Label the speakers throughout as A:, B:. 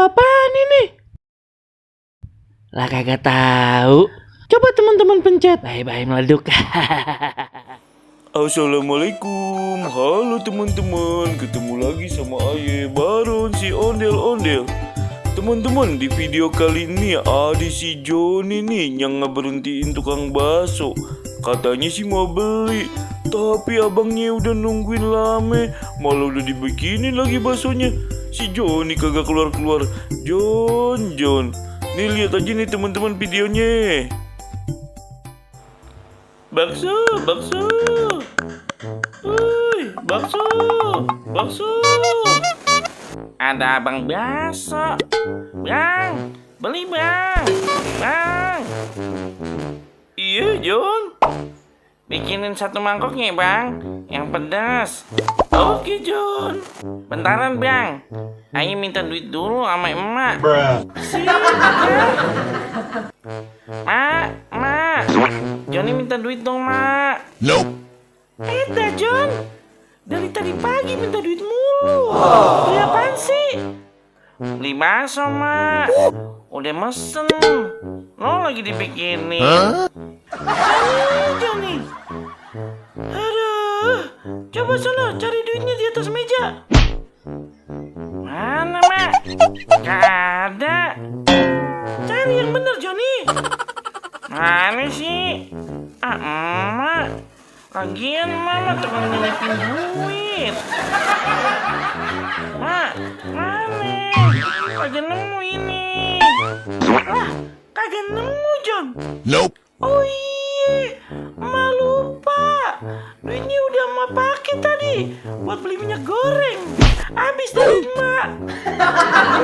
A: apaan ini? Lah kagak tahu. Coba teman-teman pencet. Bye-bye meleduk.
B: Assalamualaikum, halo teman-teman, ketemu lagi sama Aye Baron si ondel-ondel. Teman-teman, di video kali ini ada si Joni nih yang ngeberhentiin tukang bakso. Katanya sih mau beli, tapi abangnya udah nungguin lama, malah udah dibikinin lagi baksonya. Si Joni kagak keluar-keluar. Jon, nih lihat aja nih teman-teman videonya. Bakso. Woi, bakso. Ada abang bakso. Bang, beli bang. Iya, Jon. Bikinin satu mangkoknya, Bang. Yang pedas. Oke, Jon. Bentaran, Bang. Ayo minta duit dulu sama emak. Mak. Joni minta duit dong, Mak.
C: Nope.
B: Dah, Jon. Dari tadi pagi minta duit mulu. Beli apaan sih? Beli bakso, Mak. Udah mesen. Lo lagi dibikinin. Joni. Aduh. Coba sana cari duitnya di atas meja. Mana, Mak? Gak ada. Cari yang bener, Joni. Mana sih? Emak. Lagian mama tukang nyelipin duit. Mak, mana? Kagak nemu ini. Lah, kagak nemu, Jon.
C: Nope.
B: Oh iya, emak lupa. Duitnya udah emak pakai tadi buat beli minyak goreng. Habis dari emak.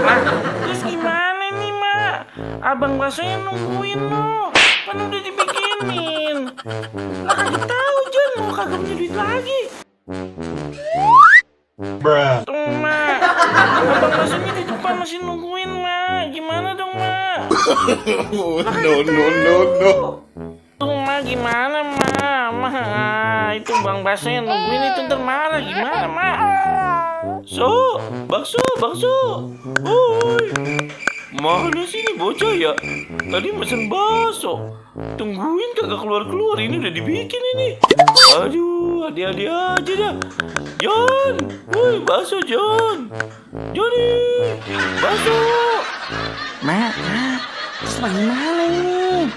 B: Nah, terus gimana nih, Mak? Abang baksonya nungguin lo. Kan udah dibikinin. Lah kagak tahu, Jon, mau kagak punya duit lagi. Tuh, Mak. Abang baksonya di depan masih nungguin, Mak. Gimana dong, Mak?
C: No.
B: Tuh, Mak, gimana, Mak? Itu bang bakso yang nungguin itu ntar marah. Gimana, Mak? Bakso. Woi. Mana sih ini bocah ya? Tadi mesen bakso. Tungguin kagak keluar-keluar. Ini udah dibikin ini. Aduh, hati-hati aja dah. Jon, woi, bakso, Jon. Joni, bakso. Mak, lagi mana ini?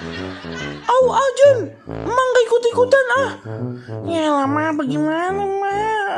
B: Jon, emang gak ikut-ikutan ah. Ya lama bagaimana, Mak?